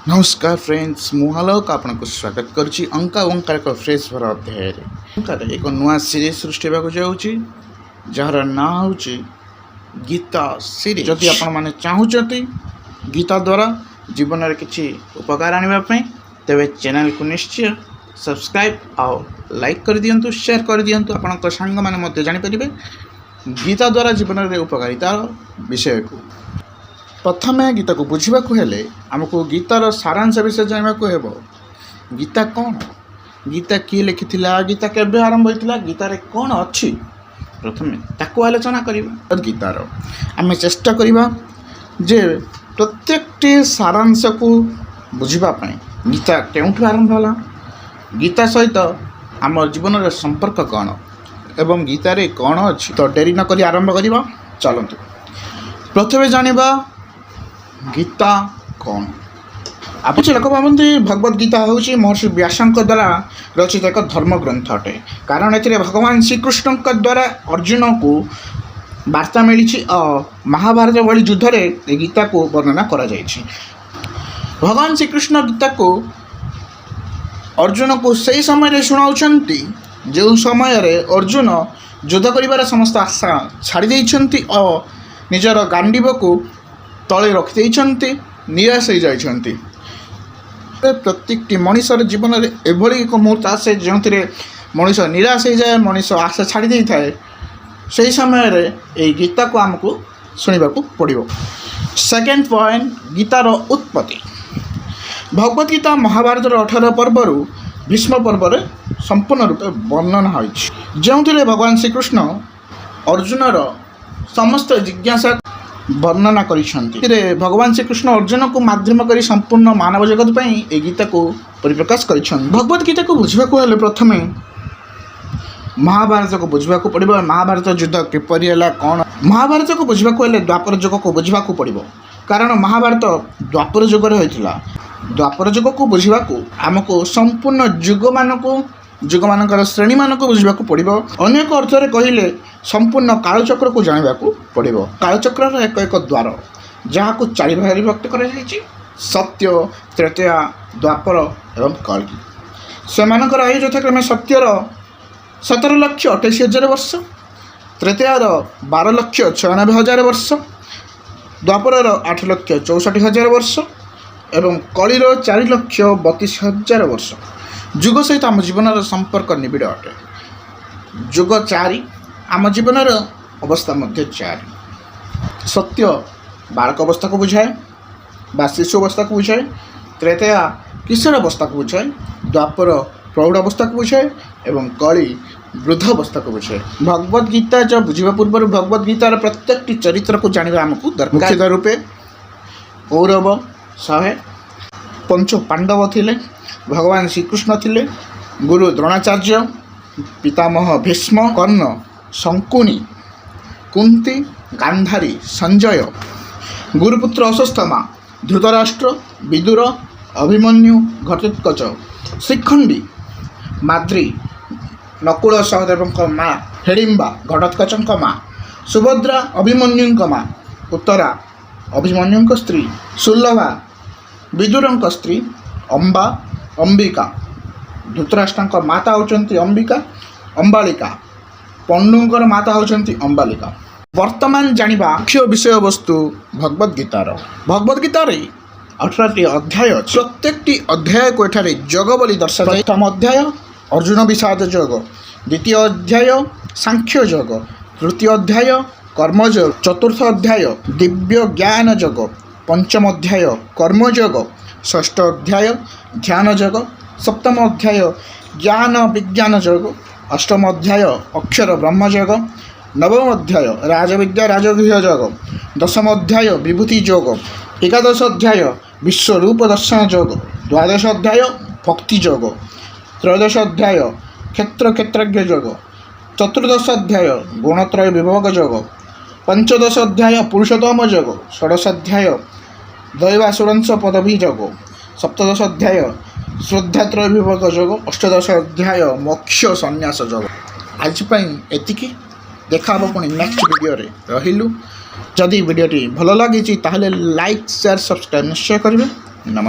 ନମସ୍କାର ଫ୍ରେଣ୍ଡସ୍, ମୁଁ ଆଲୋକ ଆପଣଙ୍କୁ ସ୍ୱାଗତ କରୁଛି ଅଙ୍କା ଓଙ୍କାର ଏକ ଫ୍ରେଶ୍ ଭର ଅଧ୍ୟାୟରେ। ଅଙ୍କାରେ ଏକ ନୂଆ ସିରିଜ୍ ସୃଷ୍ଟି ହେବାକୁ ଯାଉଛି, ଯାହାର ନାଁ ହେଉଛି ଗୀତା ସିରିଜ୍। ଯଦି ଆପଣମାନେ ଚାହୁଁଛନ୍ତି ଗୀତା ଦ୍ୱାରା ଜୀବନରେ କିଛି ଉପକାର ଆଣିବା ପାଇଁ, ତେବେ ଚ୍ୟାନେଲକୁ ନିଶ୍ଚୟ ସବସ୍କ୍ରାଇବ୍ ଆଉ ଲାଇକ୍ କରିଦିଅନ୍ତୁ, ସେୟାର କରିଦିଅନ୍ତୁ। ଆପଣଙ୍କ ସାଙ୍ଗମାନେ ମଧ୍ୟ ଜାଣିପାରିବେ ଗୀତା ଦ୍ୱାରା ଜୀବନରେ ଉପକାରିତାର ବିଷୟକୁ। ପ୍ରଥମେ ଗୀତାକୁ ବୁଝିବାକୁ ହେଲେ ଆମକୁ ଗୀତାର ସାରାଂଶ ବିଷୟ ଜାଣିବାକୁ ହେବ। ଗୀତା କ'ଣ, ଗୀତା କିଏ ଲେଖିଥିଲା, ଗୀତା କେବେ ଆରମ୍ଭ ହୋଇଥିଲା, ଗୀତାରେ କ'ଣ ଅଛି, ପ୍ରଥମେ ତାକୁ ଆଲୋଚନା କରିବା। ଗୀତାର ଆମେ ଚେଷ୍ଟା କରିବା ଯେ ପ୍ରତ୍ୟେକଟି ସାରାଂଶକୁ ବୁଝିବା ପାଇଁ। ଗୀତା କେଉଁଠୁ ଆରମ୍ଭ ହେଲା, ଗୀତା ସହିତ ଆମ ଜୀବନର ସମ୍ପର୍କ କ'ଣ ଏବଂ ଗୀତାରେ କ'ଣ ଅଛି, ତ ଡେରି ନକରି ଆରମ୍ଭ କରିବା। ଚାଲନ୍ତୁ ପ୍ରଥମେ ଜାଣିବା ଗୀତା କ'ଣ। ଆପଣ କିଛି ଲୋକ ଭାବନ୍ତି ଭଗବତ ଗୀତା ହେଉଛି ମହର୍ଷି ବ୍ୟାସଙ୍କ ଦ୍ୱାରା ରଚିତ ଏକ ଧର୍ମଗ୍ରନ୍ଥ ଅଟେ, କାରଣ ଏଥିରେ ଭଗବାନ ଶ୍ରୀକୃଷ୍ଣଙ୍କ ଦ୍ୱାରା ଅର୍ଜୁନକୁ ବାର୍ତ୍ତା ମିଳିଛି ଓ ମହାଭାରତ ଭଳି ଯୁଦ୍ଧରେ ଏ ଗୀତାକୁ ବର୍ଣ୍ଣନା କରାଯାଇଛି। ଭଗବାନ ଶ୍ରୀକୃଷ୍ଣ ଗୀତାକୁ ଅର୍ଜୁନକୁ ସେହି ସମୟରେ ଶୁଣାଉଛନ୍ତି, ଯେଉଁ ସମୟରେ ଅର୍ଜୁନ ଯୁଦ୍ଧ କରିବାର ସମସ୍ତ ଆଶା ଛାଡ଼ି ଦେଇଛନ୍ତି ଓ ନିଜର ଗାଣ୍ଡିବକୁ ତଳେ ରଖିଦେଇଛନ୍ତି, ନିରାଶ ହେଇଯାଇଛନ୍ତି। ପ୍ରତ୍ୟେକଟି ମଣିଷର ଜୀବନରେ ଏଭଳି ଏକ ମୁହୂର୍ତ୍ତ ଆସେ, ଯେଉଁଥିରେ ମଣିଷ ନିରାଶ ହେଇଯାଏ, ମଣିଷ ଆଶା ଛାଡ଼ି ଦେଇଥାଏ। ସେହି ସମୟରେ ଏହି ଗୀତାକୁ ଆମକୁ ଶୁଣିବାକୁ ପଡ଼ିବ। ସେକେଣ୍ଡ ପଏଣ୍ଟ, ଗୀତାର ଉତ୍ପତ୍ତି। ଭଗବତ ଗୀତା ମହାଭାରତର 18 ପର୍ବରୁ ଭୀଷ୍ମ ପର୍ବରେ ସମ୍ପୂର୍ଣ୍ଣ ରୂପେ ବର୍ଣ୍ଣନା ହୋଇଛି, ଯେଉଁଥିରେ ଭଗବାନ ଶ୍ରୀକୃଷ୍ଣ ଅର୍ଜୁନର ସମସ୍ତ ଜିଜ୍ଞାସା ବର୍ଣ୍ଣନା କରିଛନ୍ତି। ଏଥିରେ ଭଗବାନ ଶ୍ରୀକୃଷ୍ଣ ଅର୍ଜୁନକୁ ମାଧ୍ୟମ କରି ସମ୍ପୂର୍ଣ୍ଣ ମାନବ ଜଗତ ପାଇଁ ଏହି ଗୀତାକୁ ପରିପ୍ରକାଶ କରିଛନ୍ତି। ଭଗବତ ଗୀତାକୁ ବୁଝିବାକୁ ହେଲେ ପ୍ରଥମେ ମହାଭାରତକୁ ବୁଝିବାକୁ ପଡ଼ିବ। ମହାଭାରତ ଯୁଦ୍ଧ କିପରି ହେଲା, କ'ଣ? ମହାଭାରତକୁ ବୁଝିବାକୁ ହେଲେ ଦ୍ୱାପର ଯୁଗକୁ ବୁଝିବାକୁ ପଡ଼ିବ, କାରଣ ମହାଭାରତ ଦ୍ୱାପର ଯୁଗରେ ହୋଇଥିଲା। ଦ୍ୱାପର ଯୁଗକୁ ବୁଝିବାକୁ ଆମକୁ ସମ୍ପୂର୍ଣ୍ଣ ଯୁଗମାନଙ୍କୁ, ଯୁଗମାନଙ୍କର ଶ୍ରେଣୀମାନଙ୍କୁ ବୁଝିବାକୁ ପଡ଼ିବ। ଅନେକ ଅର୍ଥରେ କହିଲେ ସମ୍ପୂର୍ଣ୍ଣ କାଳଚକ୍ରକୁ ଜାଣିବାକୁ ପଡ଼ିବ। କାଳଚକ୍ରର ଏକ ଏକ ଦ୍ୱାର, ଯାହାକୁ ଚାରି ଭାଗରେ ବିଭକ୍ତ କରାଯାଇଛି: ସତ୍ୟ, ତ୍ରେତୟା, ଦ୍ୱାପର ଏବଂ କଳ୍କୀ। ସେମାନଙ୍କର ଆୟୁ ଯଥାକ୍ରମେ ସତ୍ୟର 17,28,000 ବର୍ଷ, ତ୍ରେତୟାର 12,96,000 ବର୍ଷ, ଦ୍ୱାପରର 8,64,000 ବର୍ଷ ଏବଂ କଳିର 4,32,000 ବର୍ଷ। ଯୁଗ ସହିତ ଆମ ଜୀବନର ସମ୍ପର୍କ ନିବିଡ଼ ଅଟେ। ଯୁଗ ଚାରି, ଆମ ଜୀବନର ଅବସ୍ଥା ମଧ୍ୟ ଚାରି। ସତ୍ୟ ବାଳକ ଅବସ୍ଥାକୁ ବୁଝାଏ ବା ଶିଶୁ ଅବସ୍ଥାକୁ ବୁଝାଏ, ତ୍ରେତୟା କିଶୋର ଅବସ୍ଥାକୁ ବୁଝାଏ, ଦ୍ୱାପର ପ୍ରୌଢ଼ ଅବସ୍ଥାକୁ ବୁଝାଏ ଏବଂ କଳି ବୃଦ୍ଧ ଅବସ୍ଥାକୁ ବୁଝାଏ। ଭଗବତ ଗୀତା ଯ ବୁଝିବା ପୂର୍ବରୁ ଭଗବତ ଗୀତାର ପ୍ରତ୍ୟେକଟି ଚରିତ୍ରକୁ ଜାଣିବା ଆମକୁ ଦରକାର। ମୁଖ୍ୟତଃ ରୂପେ କୌରବ 100, ପଞ୍ଚ ପାଣ୍ଡବ ଥିଲେ, ଭଗବାନ ଶ୍ରୀକୃଷ୍ଣ ଥିଲେ, ଗୁରୁ ଦ୍ରୋଣାଚାର୍ଯ୍ୟ, ପିତାମହ ଭୀଷ୍ମ, କର୍ଣ୍ଣ, ଶଙ୍କୁନି, କୁନ୍ତି, ଗାନ୍ଧାରୀ, ସଞ୍ଜୟ, ଗୁରୁପୁତ୍ର ଅଶ୍ୱତ୍ଥାମା, ଧୃତରାଷ୍ଟ୍ର, ବିଦୁର, ଅଭିମନ୍ୟୁ, ଘଟୋତ୍କଚ, ଶିଖଣ୍ଡୀ, ମାଦ୍ରୀ, ନକୁଳ ସହଦେବଙ୍କ ମା, ହିଡ଼ିମ୍ବା ଘଟୋତ୍କଚଙ୍କ ମା, ସୁଭଦ୍ରା ଅଭିମନ୍ୟୁଙ୍କ ମା, ଉତ୍ତରା ଅଭିମନ୍ୟୁଙ୍କ ସ୍ତ୍ରୀ, ସୁଲଭା ବିଦୁରଙ୍କ ସ୍ତ୍ରୀ, ଅମ୍ବା, ଅମ୍ବିକା ଧୃତରାଷ୍ଟ୍ରଙ୍କ ମାତା ହେଉଛନ୍ତି ଅମ୍ବିକା, ଅମ୍ବାଳିକା ପଣ୍ଡୁଙ୍କର ମାତା ହେଉଛନ୍ତି ଅମ୍ବାଲିକା। ବର୍ତ୍ତମାନ ଜାଣିବା ମୁଖ୍ୟ ବିଷୟବସ୍ତୁ ଭଗବତ ଗୀତାର। ଭଗବତ ଗୀତାରେ 18ଟି ଅଧ୍ୟାୟ ଅଛି। ପ୍ରତ୍ୟେକଟି ଅଧ୍ୟାୟକୁ ଏଠାରେ ଯୋଗ ବୋଲି ଦର୍ଶାଯାଏ। ପ୍ରଥମ ଅଧ୍ୟାୟ ଅର୍ଜୁନ ବିଷାଦ ଯୋଗ, ଦ୍ୱିତୀୟ ଅଧ୍ୟାୟ ସାଂଖ୍ୟ ଯୋଗ, ତୃତୀୟ ଅଧ୍ୟାୟ କର୍ମଯୋଗ, ଚତୁର୍ଥ ଅଧ୍ୟାୟ ଦିବ୍ୟ ଜ୍ଞାନ ଯୋଗ, ପଞ୍ଚମ ଅଧ୍ୟାୟ କର୍ମଯୋଗ, ଷଷ୍ଠ ଅଧ୍ୟାୟ ଧ୍ୟାନ ଯୋଗ, ସପ୍ତମ ଅଧ୍ୟାୟ ଜ୍ଞାନ ବିଜ୍ଞାନ ଯୋଗ, ଅଷ୍ଟମ ଅଧ୍ୟାୟ ଅକ୍ଷର ବ୍ରହ୍ମଯୋଗ, ନବମ ଅଧ୍ୟାୟ ରାଜବିଦ୍ୟା ରାଜଗୃହ ଯୋଗ, ଦଶମ ଅଧ୍ୟାୟ ବିଭୂତି ଯୋଗ, ଏକାଦଶ ଅଧ୍ୟାୟ ବିଶ୍ୱରୂପ ଦର୍ଶନ ଯୋଗ, ଦ୍ୱାଦଶ ଅଧ୍ୟାୟ ଭକ୍ତି ଯୋଗ, ତ୍ରୟୋଦଶ ଅଧ୍ୟାୟ କ୍ଷେତ୍ର କ୍ଷେତ୍ରଜ୍ଞ ଯୋଗ, ଚତୁର୍ଦ୍ଦଶ ଅଧ୍ୟାୟ ଗୁଣତ୍ରୟ ବିଭୋଗ ଯୋଗ, ପଞ୍ଚଦଶ ଅଧ୍ୟାୟ ପୁରୁଷୋତ୍ତମ ଯୋଗ, ଷୋଡ଼ଶ ଅଧ୍ୟାୟ ଦୈବାସୁରାଂଶ ପଦବୀ ଯୋଗ, ସପ୍ତଦଶ ଅଧ୍ୟାୟ ଶ୍ରଦ୍ଧାତ୍ରୟ ବିଭୋଗ ଯୋଗ, ଅଷ୍ଟଦଶ ଅଧ୍ୟାୟ ମୋକ୍ଷ ସନ୍ନ୍ୟାସ ଯୋଗ। ଆଜି ପାଇଁ ଏତିକି। ଦେଖା ହେବ ପୁଣି ନେକ୍ସଟ ଭିଡ଼ିଓରେ। ରହିଲୁ। ଯଦି ଭିଡ଼ିଓଟି ଭଲ ଲାଗିଛି, ତାହେଲେ ଲାଇକ୍, ସେୟାର, ସବସ୍କ୍ରାଇବ୍ ନିଶ୍ଚୟ କରିବେ। ନମସ୍କାର।